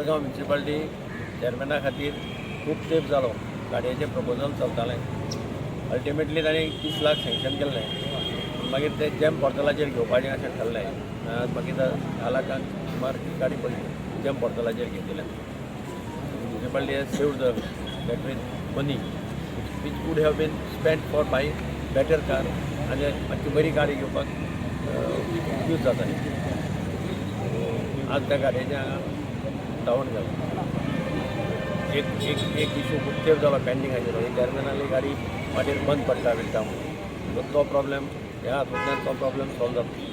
Madgaon municipality चेअरमॅना खातीर खूब तेंप जालो गाडयेचें प्रपोजल चलतालें. अल्टिमेटली तांणी 30 लाख सँक्शन केल्लें. मागीर ते जेम पोर्टलाचेर घेवपाचें अशें ठरलें. आज मागीर 10 लाखांक सुमार ही गाडी पडली जेम पोर्टलाचेर घेतिल्ल्यान. Municipality has saved the that with money which would have been spent for buy better car आनी मातशी बरी गाडी घेवपाक यूज जाताली. आज त्या गाडयेचें हांगा उक्तावण जालें. एक एक एक इशू खूब तेंप जालो पेंडींग आशिल्लो. ही चेअरमॅनाली गाडी वाटेर बंद पडटा विणटा म्हणून. सो तो प्रॉब्लेम ह्या हातूंतल्यान तो प्रॉब्लेम सॉल्व जाता.